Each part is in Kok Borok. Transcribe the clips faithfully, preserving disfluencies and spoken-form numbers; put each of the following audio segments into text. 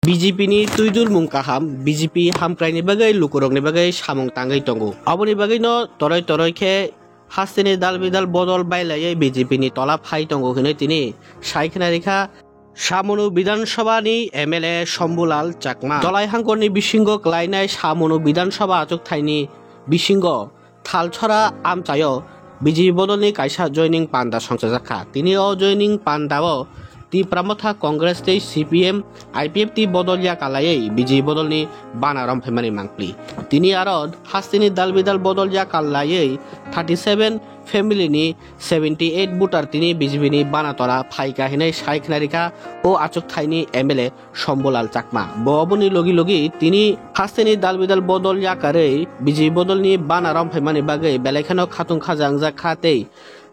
B J P ni twidulmung kaham, B J P hamkraini bagwi lukurokni bagwi samung tangwi tongo. Aboni bagwino toroi toroi khe hasteni dal bidal bodol bailaiwi B J P ni tola phai tongo hinwi tini sai khna rikha Samunu Bidhan Sabha ni M L A Shambhulal Chakma. Dolai hangkorni bisingo klainai Samunu Bidhan Sabha achukthani bisingo Thalchora amchaio B J P bodolni kaisa joining panda songchajak kha. Tini o joining pandao Tipra Motha Congress tei C P M, I P F T bodol yakalaiwi B J P bodolni bana romphaimani mangpli. Tini aro hasteni dal bidal bodol yakalaiwi thirty seven family ni seventy eight voter tini B J P ni bana tora phaikha hinwi sai khna rikha o achuk thaini M L A Shambhulal Chakma. Bo oboni logi logi tini hasteni dal bidal bodol yakarwi B J P bodolni bana romphaimani bagwi belai kheno khatung khaja wngjak kha tei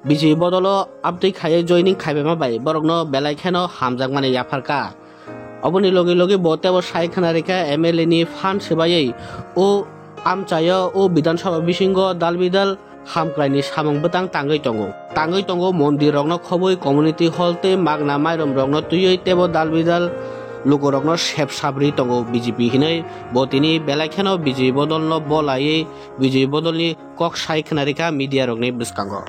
B J P bodolo amtwi khaiwi joining khaibaima bai borokno belai kheno hamjakmani yapharkha. Oboni logi logi bo tebo sai khna rikha M L A ni phan swbaiwi o amchaio o Bidhan Sabha bisingo dal bidal hamkraini samung bwtang tangwi tongo. Tangwi tongo mondir rokno khobwi community hall tei magna mairum rokno twiwi tebo dal bidal lukurokno sep sabri tongo B J P hinwi bo tini belai kheno B J P bodolno bolaiwi B J P bodolni kok sai khna rikha media rokni bwskango.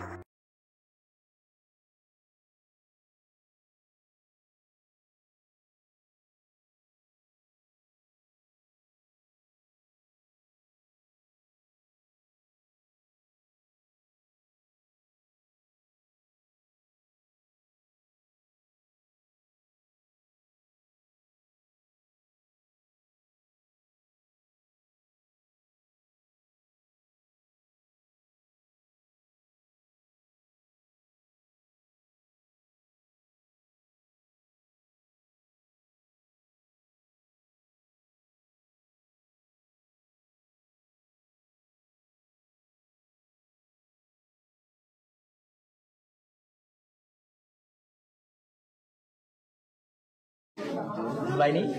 Bulaini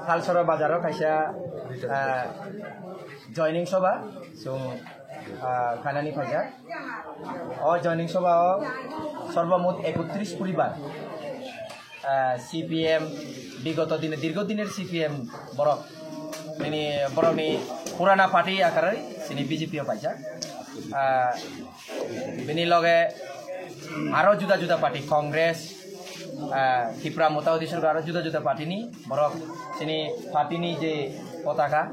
Thalchora bazaro kaisa, ah, joining soba chwng, ah, khainani phaijak. O joining soba o sorbomot ekotris poribar, ah, C P M bigoto dine, dirgo diner C P M borok, bini borokni purana party akarwi chini B J P o paijak. Ah, bini loge aro juda juda party, Congress, ah, Tipra Motha Odi Sorkar, aro juda juda party ni borok chini party ni je potaka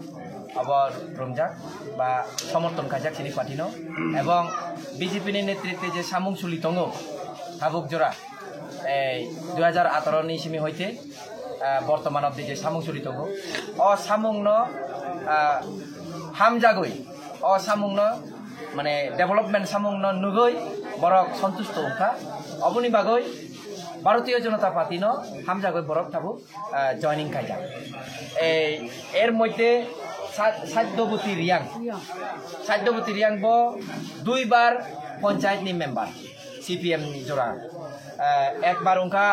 abo romjak ba somorthon khaijak chini party no, ebong B J P ni netritwe je samung suli tongo tabuk jora, ei dui hajar atharo ni simi hoite, ah, bortoman obdi je samung suli tongo, o samung no, ah, hamjagwi, o samung no mane development samung no nugwi borok santusto wngkha. Oboni bagwi Bharatiya Janata Party no hamjagwi borok tabuk, ah, joining khaijak. Ei, er moddhe Sa-, Satyabati Reang, Satyabati Reang bo duibar panchayat ni member C P M ni jora. Ah, ekbar wngkha,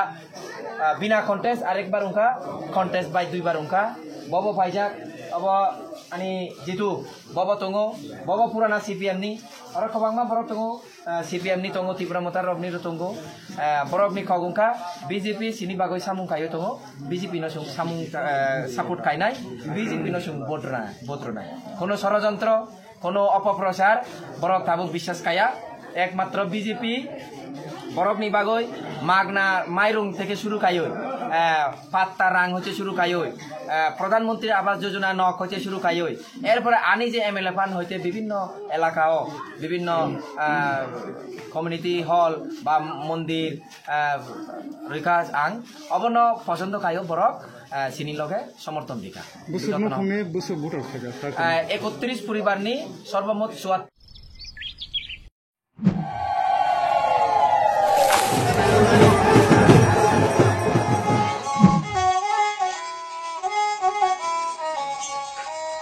ah, bina contest, arekbar wngkha contest bai duibar wngkha. Bobo phaijak, abo ani jitu bobo tongo, bobo purana C P M ni, oro kwbangma borok tongo. Ah, C P M ni tongo, Tipra Motha rokni ro tongo. Ah, borokni kok wngkha B J P sini bagwi samung kaiwi tongo, B J P no chwng samung, ah, support kainai, B J P no chwng vote rwnai, vote rwnai. Kono sorojontro, kono opoprochar borok tabuk biswas kaya, ekmatro B J P borokni bagwi magna mairung theke suru kaiwi, ah, patta rang hoite suru kaiwi, ah, Pradhan Mantri Awas Yojana nok hoite suru kaiwi, erpore ani je M L A phan hoite bibhinno elaka o, bibhinno, ah, community hall ba mondir, ah, rwkha ang, obono pochondo khaio borok, ah, chini loge somorthon rikha. Busuk nukhungni busuk voter khaijak, ah, ekotris poribarni sorbomot suat.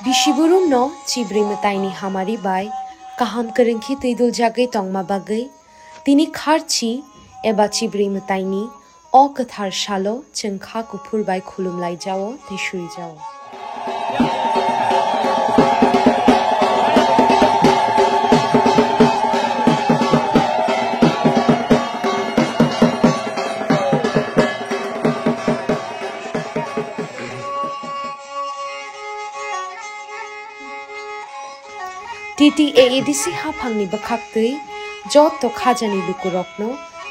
Bisiburumno chibrwi mwtaini hamari bai kaham kwrwngkhe twiduljagwi tongma bagwi tini kharchi eba chibrwi mwtaini o kwthar salo chwng kha kuphur bai khulumlaijao tei suijao. T T A A D C haphangni bwkhaktwi joto khajani lukurokno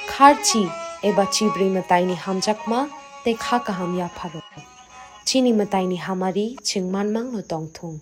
kharchi eba chibrwi mwtaini hamjakma tei kha kaham yapharo. Chini mwtaini hamari chwng manmangno tongthung.